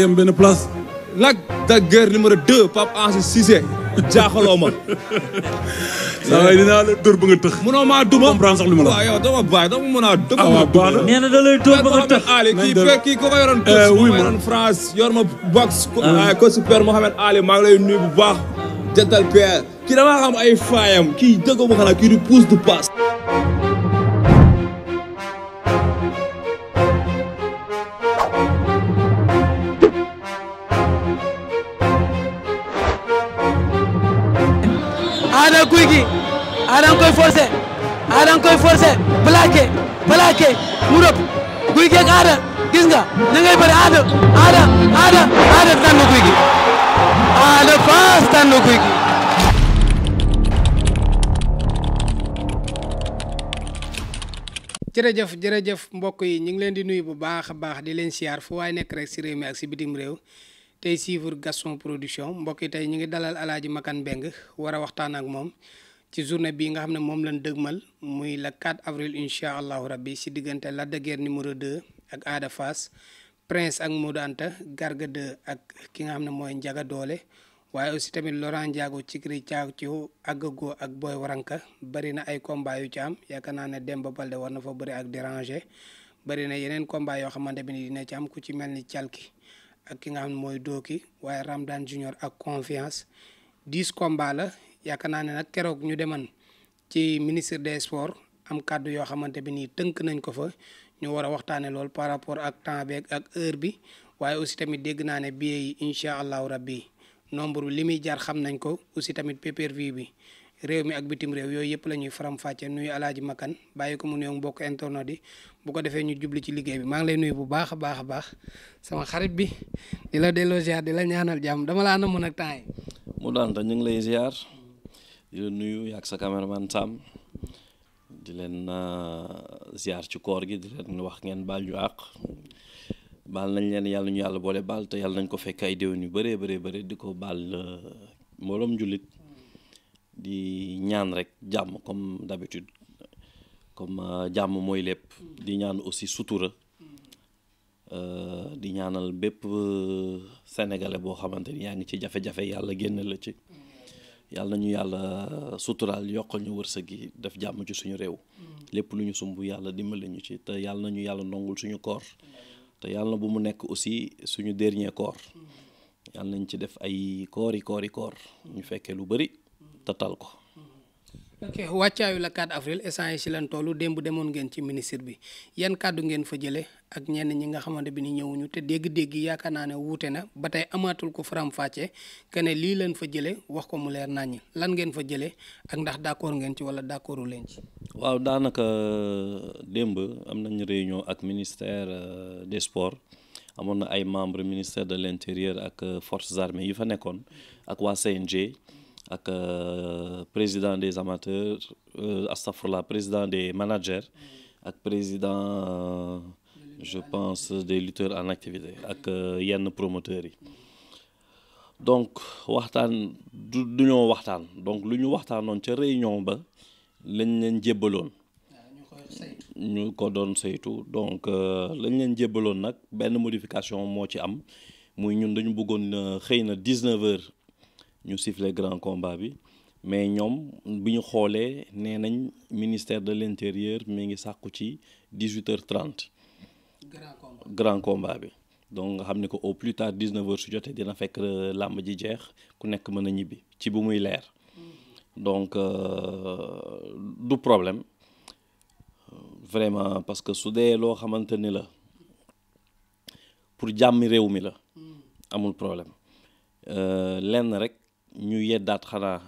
yam benn place. Lac de Guiers numéro 2 Pape Ansi Cissé jaaxaloo ma. saa waay dinaa la dóor ba nga tëx. munoo maa duma comprendre sax li ma la. waaw yow dama bàyyi dama mën a dëgg. waaw baax na nee na da lay dóor ba nga tëx. kii ko yoroon coach ko yoroon France yor ma box. waaye coach Père Mohamed Ali maa ngi lay nuyu bu baax. jantal Père kii damaa xam ay faayam kii dëgg ma xanaa kii du pousse du passe. Ada Gouye Gui Ada nga koy forcé Ada nga koy forcé plaqué mu rëpp Gouye Gui ak Ada gis nga na ngay bëri Ada tànn Gouye Gui Ada Fass tànn Gouye Gui. jërëjëf mbokk yi ñu ngi leen di nuyu bu baax a baax di leen siyaar fu waaye nekk rek si réew mi ak si bitim réew. tey suivre Gaston Production mbokk yi tey ñu ngi dalal Alaaji Makan Mbengue war a waxtaan ak moom ci journée bii nga xam ne moom lañ dëgmal muy le 4 avril incha allahu rabbi si diggante Lac de Guiers numéro 2 ak Ada Fass Prince ak Modou Anta Garga 2 ak ki nga xam ne mooy Ndiaga Doole waaye aussi tamit Laurent Ndiago Cikri Thiaw Agago ak Boy Waranka bari na ay combat yu ci am yaakaar naa ne Demba Balde war na fa bëri ak Déranger bari na yeneen combat yoo xamante bi ni dina ci am ku ci mel ni Calki ak ki nga xam ne mooy Dooki waaye Ramdan Junior ak Confiance 10 combats la yaakaar naa ne nag keroog ñu deman ci ministre des sports am kàddu yoo xamante bi nii tënk nañ ko fa ñu war a waxtaane lool par rapport ak temps beeg ak heure bi waaye aussi tamit dégg naa ne billets yi incha allahu rabbi nombre li muy jar xam nañ ko aussi tamit pay-per-view bi réew mi ak bitim réew yooyu yëpp la ñuy faram-fàcce nuyu Alaaji Makan bàyyi ko mu nuyoog mbokk internet yi bu ko defee ñu jubli ci liggéey bi maa ngi lay nuyu bu baax a baax sama xarit bi di la delloo ziar di la ñaanal jàmm dama laa namoon ak temps yi. mu daanta ñu ngi lay ziar di la nuyu yaag sa cameraman Sam di leen ziar ci koor gi di leen wax ngeen baal ñu àq baal nañ leen yàlla ñu yàlla boole baal te yàlla nañ ko fekk ay déwén yu bëree di ko baal mbooloom jullit di ñaan rek jàmm comme d'habitude comme jàmm mooy lépp di ñaan aussi sutura di ñaanal bépp sénégalais boo xamante ni yaa ngi ci jafe-jafe yàlla génn la ci yàlla nañu yàlla suturaal yokkal ñu wërsëg gi def jàmm ci suñu réew lépp lu ñu sumb yàlla dimbali ñu ci te yàlla nañu yàlla nongul suñu koor te yàlla na bu mu nekk aussi suñu dernier koor yàlla nañ ci def ay koor ñu fekkee lu bëri tatal ko. ok wàccaayu la 4 avril essence yi si lan tollu démb demoon ngeen ci ministre bi yan kàddu ngeen fa jële ak ñenn ñi nga xamante bi ni ñëwuñu te dégg-dégg yaakaar naa ne wuute na ba tey amaatul ko faram-fàcce que ne lii leen fa jële wax ko mu leer naññi lan ngeen fa jële ak ndax d'accord ngeen ci wala d'accordu leen ci. waaw daanaka démb am nañ réunion ak ministère des sports amoon na ay membres ministère de l'intérieur ak forces armées yi fa nekkoon ak waa CNG. ak président des amateurs astafurlah président des managers ak président je pense des lutteurs en activité ak yenn promoteurs yi donc waxtaan du ñoo waxtaan donc lu ñu waxtaanoon ca réunion ba lañ leen jébbaloon ñu ko doon saytu donc lañ leen jébbaloon nag benn modification moo ci am muy ñun dañu bëggoon xëy na 19 heures ñu siffler grand combat bi mais ñoom bi ñu xoolee nee nañ ministère de l'intérieur mi ngi sàkku ci 18h30 grand combat bi donc nga xam ne que au plus tard 19h su jotee dina fekk làmb ji jeex ku nekk mën a ñibbi ci bu muy leer donc du problème vraiment parce que su dee loo xamante ni la pour jàmmi réew mi la amul problème lenn rek ñu yeddaat xanaa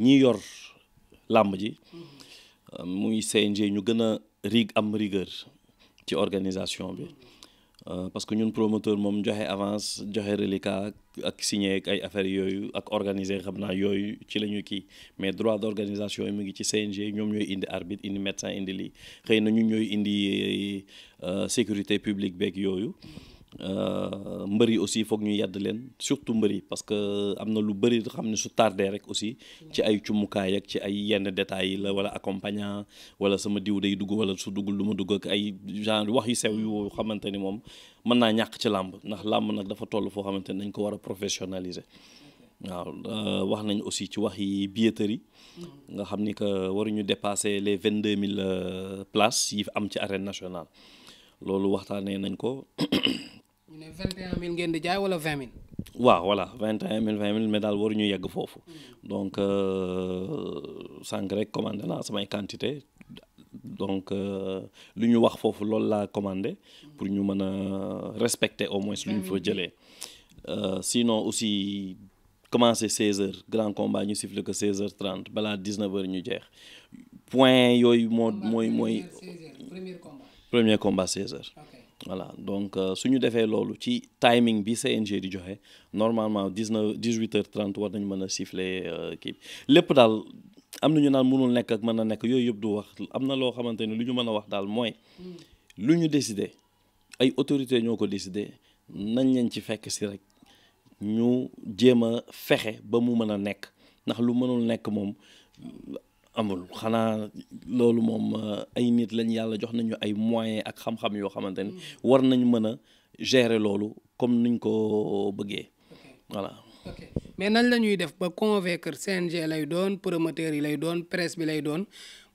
ñi yor làmb ji muy CNG ñu gën a am rigueur ci organisation bi parce que ñun promoteur moom joxe avance joxe reliquat ak signé ak ay affaires yooyu ak organiser xam naa yooyu ci la ñu kii mais droit d'organisation yi mu ngi ci CNG ñoom ñooy indi arbitre indi médecin indi lii xëy na ñu ñooy indi sécurité publique beeg yooyu mbër yi aussi foog ñu yedd leen surtout mbër yi parce que am na lu bëri xam ne su tardé rek aussi ci ay cumukaay ak ci ay yenn détails yi la wala accompagnant wala sama diw day dugg wala su duggul du ma dugg ak ay genre wax yu sew yu xamante ni moom mën naa ñàkk ci làmb ndax làmb nag dafa toll foo xamante ni dañ ko war a professionnaliser waaw wax nañ aussi ci wax yi billetterie nga xam ni que waruñu dépasser les 22 000 places yi am ci arène nationale loolu waxtaanee nañ ko. ñu ne 21 000 ngeen di jaay wala 20 000. waaw voilà 21 000 20 000 mais daal waruñu yegg foofu donc sànq rek commandé naa samay quantité donc lu ñu wax foofu loolu laa commandé pour ñu mën a respecter au moins lu ñu fa jëlee sinon aussi commencé 16h grand combat ñu siffle que 16h30 balaa 19h ñu jeex point yooyu mooy premier combat 16h. voilà donc su ñu defee loolu ci timing bi CNG di joxe normalement 18h30 war nañu mën a siffler kii lépp daal am na ñu naan mënul nekk ak mën a nekk yooyu yëpp du wax am na loo xamante ni lu ñu mën a wax daal mooy lu ñu décider ay autorités ñoo ko décider nañ leen ci fekk si rek ñu jéem a fexe ba mu mën a nekk ndax lu mënul nekk moom amul xanaa loolu moom ay nit lañ yàlla jox nañu ay moyens ak xam-xam yoo xamante ni war nañ mën a gérer loolu comme niñ ko bëggee voilà. ok mais nañ la ñuy def ba convaincre CNG lay doon promoteurs yi lay doon presse bi lay doon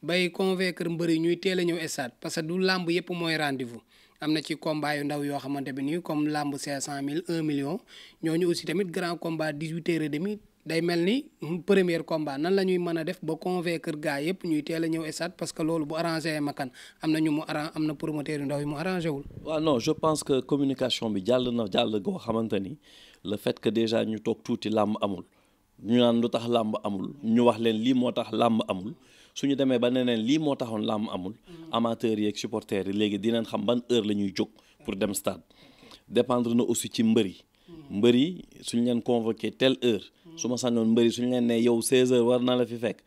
bay convaincre mbër yi ñuy teel a ñëw stade parce que du làmb yëpp mooy rendez-vous am na ci combat yu ndaw yoo xamante bi nii comme làmb 500 000 1 million ñooñu aussi tamit grand combat 18h30. day mel ni premier combat nan la ñuy mën a def ba convaincre gars yëpp ñuy teel a ñëw stade parce que loolu bu arrangé Makan am na ñu mu am na promoteur yu ndaw yu mu arrangé wul. waaw non je pense que communication bi jàll goo xamante ni le fait que déjà ñu toog tuuti làmb amul ñu naan lu tax làmb amul ñu wax leen lii moo tax làmb amul suñu demee ba neneen lii moo taxoon làmb amul amateurs yi ak supporters yi léegi dinañ xam ban heure la ñuy jóg pour dem stade dépendre na aussi ci mbër yi mbër yi suñu leen convoqué telle heure su ma sañoon mbër yi suñu leen ne yow 16h war na la fi fekk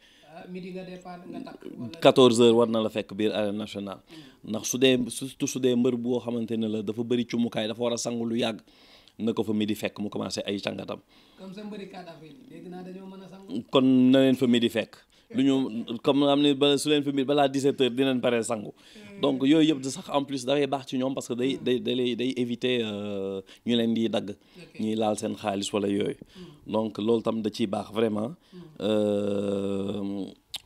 14h war na la fekk biir arène nationale ndax su dee mbër boo xamante ne la dafa bëri cumukaay dafa war a sangu lu yàgg na ko fa midi fekk mu commencé ay càngatam kon na leen fa midi fekk lu ñu comme am ne ba su leen fa midi balaa 17h dinañ pare sangu donc yooyu yëpp sax en plus dafay baax ci ñoom parce que day éviter ñu leen di dagg ñuy laal seen xaalis wala yooyu donc loolu tam da ciy baax vraiment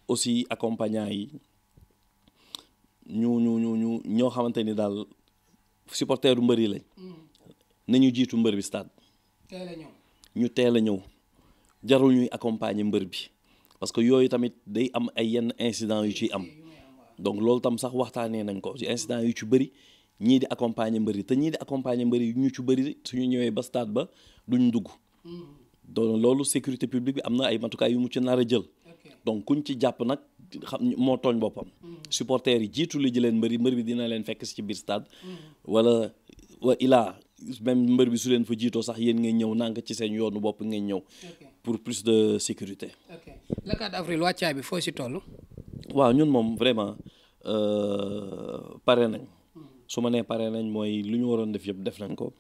aussi accompagnant yi ñoo xamante ni daal supporteru mbër yi lañ nañu jiitu mbër bi stade ñu teel a ñëw jarul ñuy accompagner mbër bi parce que yooyu tamit day am ay yenn incident yu ciy am donc loolu tam sax waxtaanee nañ ko ci incident yu ci bëri ñii di accompagner mbër yi te ñii di accompagner mbër yi ñu ci bëri suñu ñëwee ba stade ba duñ dugg donc loolu sécurité publique bi am na ay matukaay yu mu ci nar a jël donc kuñ ci jàpp nag xam moo tooñ boppam supporters yi jiitu li jëleen mbër bi dina leen fekk si ci biir stade wala ilaa même mbër bi su leen fa jiitoo sax yéen ngeen ñëw nànk ci seen yoonu bopp ngeen ñëw pour plus de sécurité. ok le 4 avril wàccaay bi foo si toll. waaw ñun moom vraiment pare nañ su ma nee pare nañ mooy lu ñu waroon def yëpp def nañ ko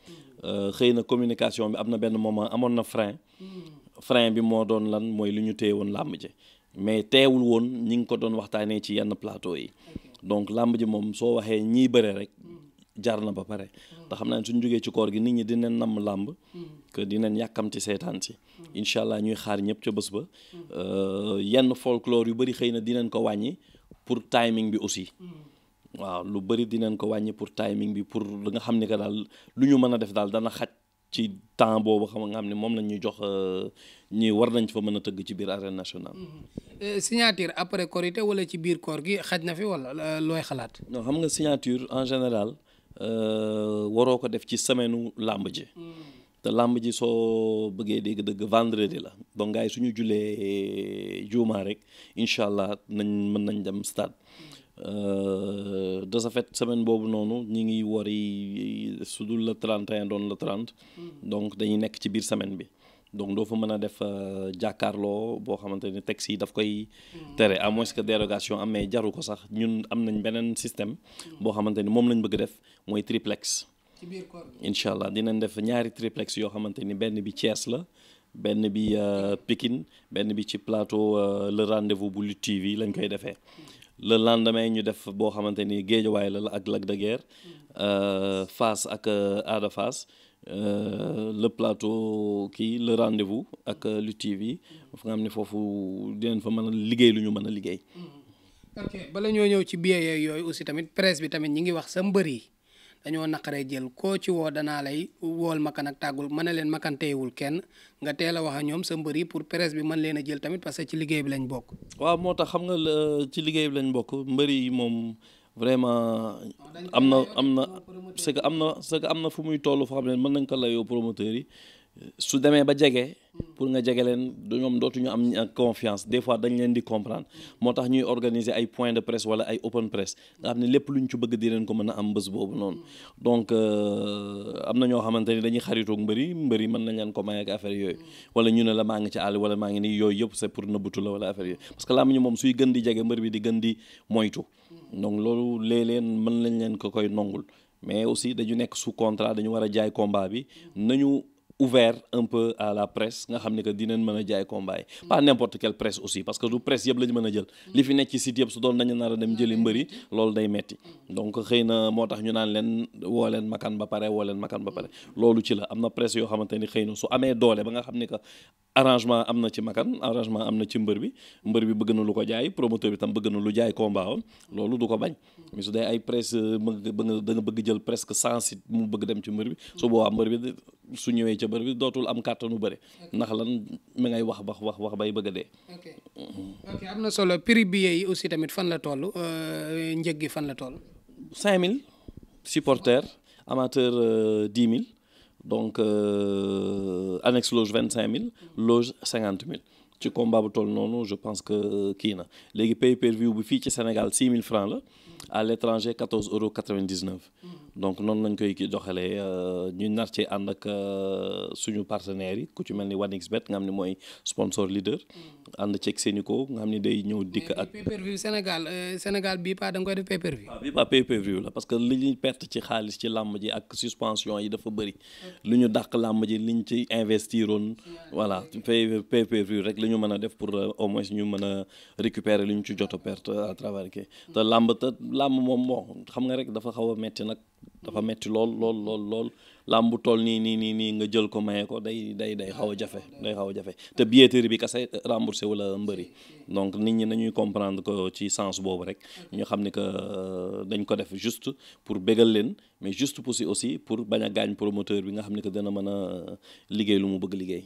xëy na communication bi am na benn moment amoon na frein bi moo doon lan mooy lu ñu téye woon làmb ji mais teewul woon ñi ngi ko doon waxtaanee ci yenn plateau yi donc làmb ji moom soo waxee ñiy bëre rek jar na ba pare te xam naa ne suñ jógee ci koor gi nit ñi dinañ namm làmb que dinañ yàkkamti seetaan si incha allah ñuy xaar ñëpp ca bés ba yenn folklore yu bëri xëy na dinañ ko wàññi pour timing bi aussi waaw lu bëri dinañ ko wàññi pour timing bi pour li nga xam ne que daal lu ñu mën a def daal dana xaj ci temps boobu nga xam ne moom lañ ñuy jox ñi war nañ fa mën a tëgg ci biir arène nationale. signature après Korité wala ci biir koor gi xaj na fi wala looy xalaat. non xam nga signature en général waroo ko def ci semaine làmb ji. te làmb ji soo bëggee dégg vendredi la donc gars yi suñu julee juuma rek incha allah mën nañ dem stade. de ce fait semaine boobu noonu ñi ngi wari su dul le 31 doon le 30 donc dañuy nekk ci biir semaine bi donc doo fa mën a def jàkkaarloo boo xamante ni texte yi daf koy tere à moins que dérogation am mais jaru ko sax ñun am nañ beneen système boo xamante ni moom lañ bëgg def mooy triplex incha allah dinañ def ñaari triplex yoo xamante ni benn bi Thiès la benn bi Pikine benn bi ci plateau le rendez-vous bu Lutte TV lañ koy defee le lendemain ñu def boo xamante ni Guédiawaye la ak Lac de Guiers Fass ak Ada Fass le plateau kii le rendez-vous ak Lutte TV fa nga xam ne foofu dinañ fa mën a liggéey lu ñu mën a liggéey. ok bala ñoo ñëw ci billet yooyu aussi tamit presse bi tamit ñi ngi wax sa mbër yi dañoo naqaree jël koo ci woo danaa lay wool makan ak tàggul mën na leen makan teewul kenn nga teel a wax ak ñoom sa mbër yi pour presse bi mën leen a jël tamit parce que ci liggéey bi lañ bokk. waaw moo tax xam nga ci liggéey bi lañ bokk mbër yi moom vraiment am na c'est que am na fu muy toll foo xam ne mën nañ ko layoo promoteurs yi su demee ba jege pour nga jege leen ñoom dootuñu am confiance des fois dañ leen di comprendre moo tax ñuy organiser ay point de presse wala ay open presse nga xam ne lépp luñ ci bëgg di leen ko mën a am bés boobu noonu donc am na ñoo xamante ni dañuy xaritoog mbëri mën nañ leen ko may ak affaire yooyu wala ñu ne la maa ngi ci àll wala maa ngi nii yooyu yëpp c'est pour nëbbatu la wala affaire yooyu parce que làmb ñi moom suy gën di jege mbër bi di gën di moytu donc loolu léeg-léeg mën nañ leen ko koy nongul mais aussi dañu nekk sous contrat dañu war a jaay combat bi nañu ouvert un peu à la presse nga xam ne que dinañ mën a jaay combat yi pas n'importe quelle presse aussi parce que du presse yëpp la ñu mën a jël li fi nekk ci site yëpp su doon dañu nar a dem jëli mbëri loolu day metti donc xëy na moo tax ñu naan leen woo leen makan ba pare loolu ci la am na presse yoo xamante ni xëy na su amee doole ba nga xam ne que arrangement am na ci makan arrangement am na ci mbër bi bëgg na lu ko jaay promoteur bi tam bëgg na lu jaay combat am loolu du ko bañ mais su dee ay presse da nga bëgg jël presque 100 sites mu bëgg dem ci mbër bi su boobaa mbër bi su ñëwee ca mbër bi dootul am kàttanu bëre ndax lan mi ngay wax bay bëgg a dee. ok am na solo prix billet yi aussi tamit fan la toll njëg gi fan la toll. 5000 supporters amateur 10 000 donc annexe loge 25000 loge 50000 ci combat bu toll noonu je pense que kii na léegi pay-per-view bi fii ci Sénégal 6000 francs la à l'étranger 14,99 €. Donc noonu lañ koy doxalee ñu nar ci ànd ak suñu partenaires yi ku ci mel ni 1xBet nga xam ne mooy sponsor leader ànd ceeg Sénico nga xam ne day ñëw dikk ak. pay-per-view Sénégal bii pas da nga koy def pay-per-view. waaw bii pas pay-per-view la parce que li ñuy perte ci xaalis ci làmb ji ak suspension yi dafa bëri lu ñu dàq làmb ji liñ ci investiroon voilà pay-per-view rek li ñu mën a def pour au moins ñu mën a récupérer li ñu ci jot a perte à travers kii te làmb moom bon xam nga rek dafa xaw a metti nag. dafa metti lool làmb bu toll nii nga jël ko maye ko day xaw a jafe te billetterie bi kase remboursé wala mbëri donc nit ñi nañuy comprendre que ci sens boobu rek ñu xam ne que dañ ko def juste pour bégal leen mais juste aussi pour bañ a gaañ promoteur bi nga xam ne que dana mën a liggéey lu mu bëgg liggéey.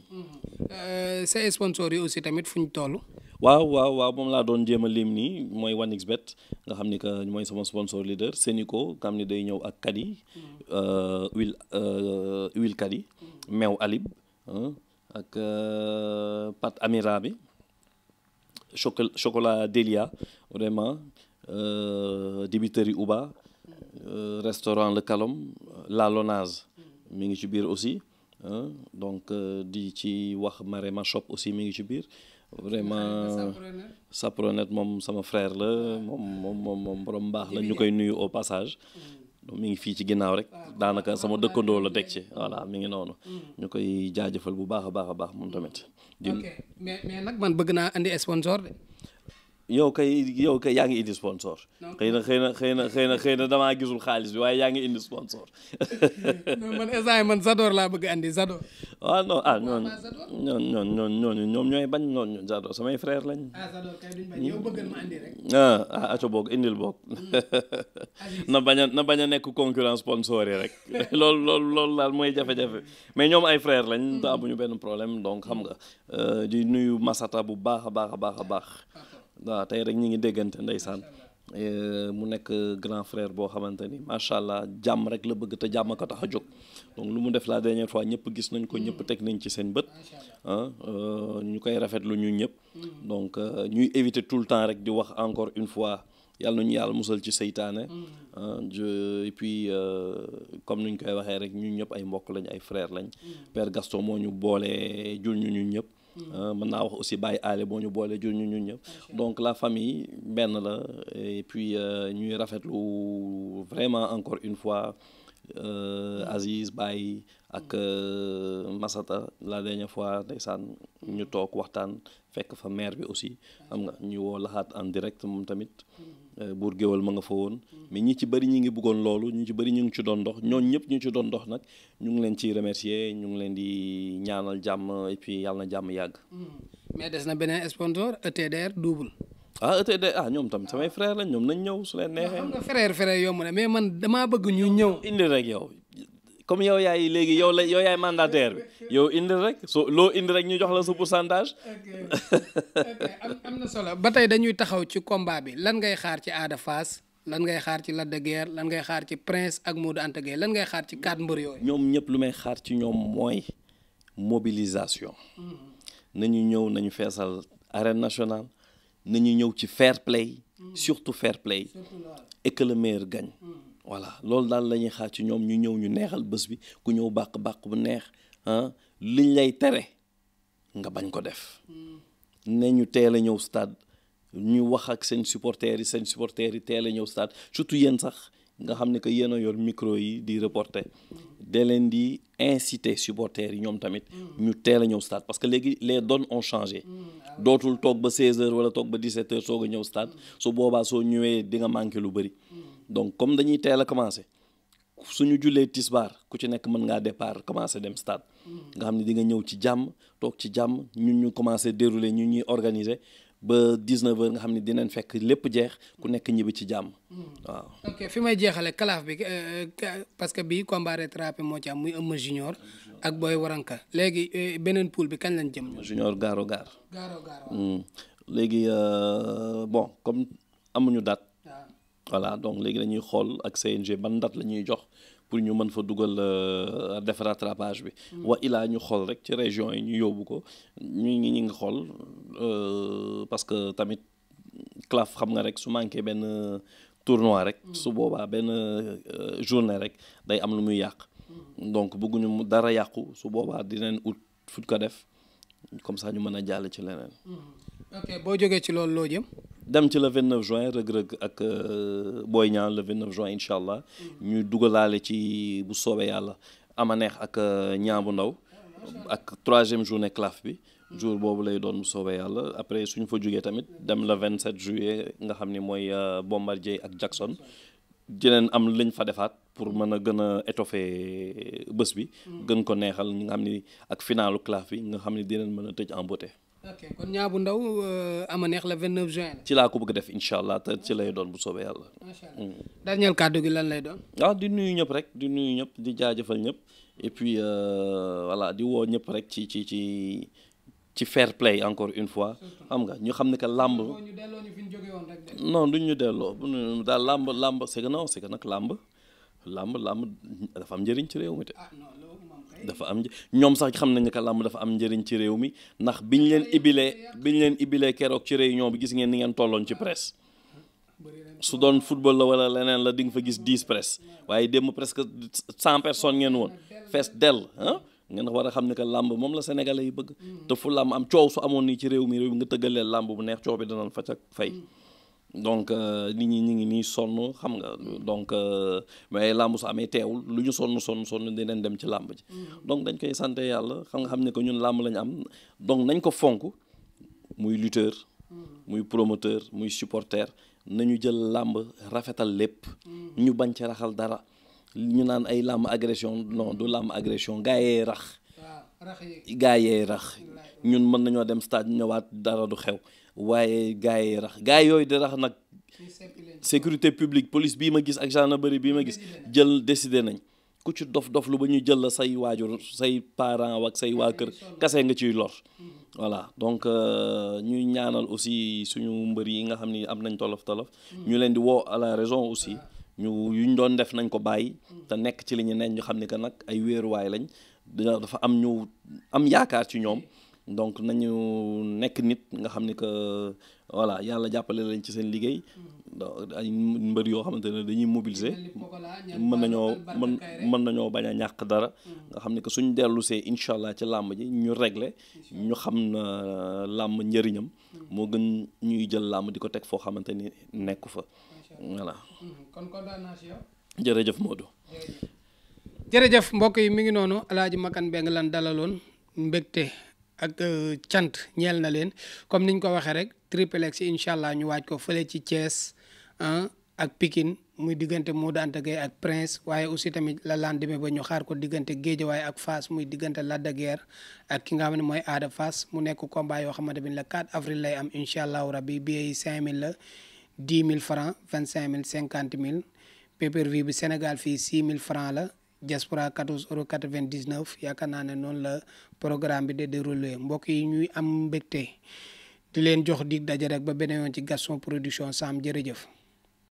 sa sponsor yi aussi tamit fu ñu toll. waaw moom laa doon jéem a lim nii mooy 1xBet nga xam ni que mooy sama sponsor leader Sénico nga xam ni day ñëw ak Kadi huile Kadi meew Alib ak pâte Amira bi chocolat Delia vraiment dibiterie Uba restaurant Le Calom La Lonase mi ngi ci biir aussi donc di ci wax Marema Shop aussi mi ngi ci biir vraiment Sapronet moom sama frère la moom borom baax la ñu koy nuyu au passage mi ngi fii ci ginnaaw rek daanaka sama dëkkandoo la teg ci voilà mi ngi noonu ñu koy jaajëfal bu baax a baax moom tamit. ok mais nag man bëgg naa andi sponsor de. yow kay yaa ngi indi sponsor. xëy na damaa gisul xaalis bi waaye yaa ngi indi sponsor. non man instant man Zador laa bëgg andi Zador. waaw non ñooñu ñoom ñooy bañ ñooñu Zador samay frère lañ. Zador kay duñ bañ yow bëggal ma andi rek. aco boog indil boog. na bañ a nekk concurrence sponsor yi rek. loolu daal mooy jafe-jafe mais ñoom ay frère lañ. te amuñu benn problème donc xam nga di nuyu Masata bu baax a baax. waaw tey rek ñi ngi déggante ndeysaan mu nekk grand frère boo xamante ni macha allah jàmm rek la bëgg te jàmm ko tax a jóg donc lu mu def la dernière fois ñëpp gis nañ ko ñëpp teg nañ ci seen bët ñu koy rafetlu ñu ñëpp donc ñuy éviter tout le temps rek di wax encore une fois yàlla nañu yàlla musal ci seytaane et puis comme nuñ koy waxee rek ñun ñëpp ay mbokk lañ ay frère lañ Père Gaston moo ñu boole jul ñu ñëpp mën naa wax aussi Baye Ale boo ñu boole jur ñu ñun ñëpp donc la famille benn la et puis ñuy rafetlu vraiment encore une fois Aziz Baye ak Masata la dernière fois ndeysaan ñu toog waxtaan fekk fa maire bi aussi xam nga ñu woo Laxaat en direct moom tamit buur géwal ma nga fa woon mais ñi ci bëri ñi ngi bëggoon loolu ñu ci bëri ñu ngi ci doon dox ñooñ ñëpp ñu ci doon dox nag ñu ngi leen ciy remercier ñu ngi leen di ñaanal jàmm et puis yàlla na jàmm yàgg. mais des na beneen sponsor ETDR double. ETDR ñoom tam samay frère lañ ñoom nañ ñëw su leen neexee. xam nga frère yomb na mais man damaa bëgg ñu ñëw. indi rek yow comme yow yaay léegi yow yaay mandataire bi yow indi rek loo indi rek ñu jox la sa pourcentage. am na solo ba tey dañuy taxaw ci combat bi lan ngay xaar ci Ada Fass lan ngay xaar ci Lac de Guiers lan ngay xaar ci Prince ak Modou Anta Gueye lan ngay xaar ci 4 mbër yooyu. ñoom ñëpp lu may xaar ci ñoom mooy mobilisation. nañu ñëw nañu feesal arène nationale nañu ñëw ci fair play surtout fair play et que le meilleur gagne. voilà loolu daal la ñuy xaar ci ñoom ñu ñëw ñu neexal bés bi ku ñëw bàq bu neex liñ lay tere nga bañ ko def ne ñu teel a ñëw stade ñu wax ak seen supporters yi teel a ñëw stade surtout yéen sax nga xam ne que yéen a yor micro yi di reporter de leen di inciter supporters yi ñoom tamit ñu teel a ñëw stade parce que léegi les donnes ont changé dootul toog ba 16h wala toog ba 17h soog a ñëw stade su boobaa soo ñëwee di nga manqué lu bëri. donc comme dañuy teel a commencé suñu jullee tisbaar ku ci nekk mën ngaa départ commencé dem stade nga xam ne di nga ñëw ci jàmm toog ci jàmm ñun ñu commencé dérouler ñu ñuy organiser ba 19h nga xam ne dinañ fekk lépp jeex ku nekk ñibbi ci jàmm waaw. ok fi may jeexale kalaaf bi parce que bii combat rattrapé moo ci am muy Eumeu Junior ak Boy Waranka léegi beneen poule bi kañ lañ jëm. Junior gaaro léegi bon comme amuñu date. voilà donc léegi dañuy xool ak CNG ban date la ñuy jox pour ñu mën fa dugal def rattrapage bi. wa ilaa ñu xool rek ci région yi ñu yóbbu ko ñu ngi xool parce que tamit CLAF xam nga rek su manqué benn tournoi rek. su boobaa benn journée rek day am lu muy yàq. donc bëgguñu dara yàqu su boobaa dinañ ut fu ko def comme ça ñu mën a jàll ci leneen. ok boo jógee ci loolu loo jëm. dem ci le 29 juin Reug ak Boy Niang le 29 juin incha allah ñu dugalaale ci bu soobee yàlla ama neex ak Niang bu ndaw ak 3e journée CLAF bi jour boobu lay doon bu soobee yàlla après suñu fa jógee tamit dem le 27 juillet nga xam ni mooy Bombardier ak Jackson dineen am lañ fa defaat pour mën a gën a étoffer bés bi gën ko neexal nga xam ni ak finalu CLAF bi nga xam ni dinañ mën a tëj en beauté. ok kon Niang bu ndaw ama neex le 29 juin la. ci laa ko bëgg def incha allah te ci lay doon bu soobee yàlla. macha allah dernier kàddu gi lan lay doon. waaw di nuyu ñëpp rek di nuyu ñëpp di jaajëfal ñëpp et puis voilà di woo ñëpp rek ci fair play encore une fois xam nga ñu xam ne que làmb. non duñ ñu delloo daal làmb c'est que non c'est que nag làmb dafa am njëriñ ci réew mi te. dafa am ñoom sax xam nañ ne que làmb dafa am njëriñ ci réew mi ndax biñ leen ibilee keroog ci réunion bi gis ngeen ni ngeen tolloon ci presse su doon football la wala leneen la di nga fa gis 10 presse waaye démb presque 100 personnes ngeen woon fees dell ngeen war a xam ne que làmb moom la sénégalais yi bëgg te fu làmb am coow su amoon nii ci réew mi nga tëggalee làmb bu neex coow bi danañ fa ca fay donc nit ñi ñu ngi nii sonn xam nga donc mais làmb su amee teewul lu ñu sonn dinañ dem ci làmb ji donc dañ koy sant yàlla xam ne que ñun làmb lañu am donc nañ ko fonk muy lutteur muy promoteur muy supporter nañu jël làmb rafetal lépp ñu bañ ci raxal dara ñu naan ay làmb agression non du làmb agression gaa yee rax ñun mën nañoo dem stade ñëwaat dara du xew waaye gaa yi yooyu di rax nag sécurité publique police bii ma gis ak gendarmerie bii ma gis jël décidé nañ ku ci dof lu ba ñu jël la say waajur say parents ak say waa kër kase nga ciy lor voilà donc ñuy ñaanal aussi suñu mbër yi nga xam ni am nañ tolof ñu leen di woo à la raison aussi yuñ doon def nañ ko bàyyi te nekk ci li ñu ñu xam ni que nag ay wéeruwaay lañ dafa am ñu am yaakaar ci ñoom donc nañu nekk nit nga xam ni que voilà yàlla jàppale lañ ci seen liggéey ay mbër yoo xamante ne dañuy mobiliser mën nañoo bañ a ñàkk dara nga xam ni que suñ dellusee incha allah ci làmb ji ñu régler ñu xam na làmb njëriñam moo gën ñuy jël làmb di ko teg foo xamante ni nekku fa voilà. kon kontaan naa ci yow. jërëjëf Modou. jërëjëf mbokk yi mi ngi noonu Alaaji Makan Mbengue lan dalaloon mbégte ak cant ñeel na leen comme niñ ko waxee rek triplex incha allah ñu waaj ko fële ci Thiès ak Pikine muy diggante Modou Anta Gueye ak Prince waaye aussi tamit la lendemain ba ñu xaar ko diggante Guédiawaye ak Fass muy diggante Lac de Guiers ak ki nga xam ne mooy Ada Fass mu nekk combat yoo xamante bi le 4 avril lay am incha allahu rabbi billet yi 5000 la 10 000 francs 25 000 50 000 pay-per-view bi Sénégal fii 6 000 francs la diaspora 14,99 yaakaar naa ne noonu la programme bi de déroulé mbokk yi ñuy am mbégte di leen jox dig daje rek ba beneen yoon ci Gaston Production Sam jërëjëf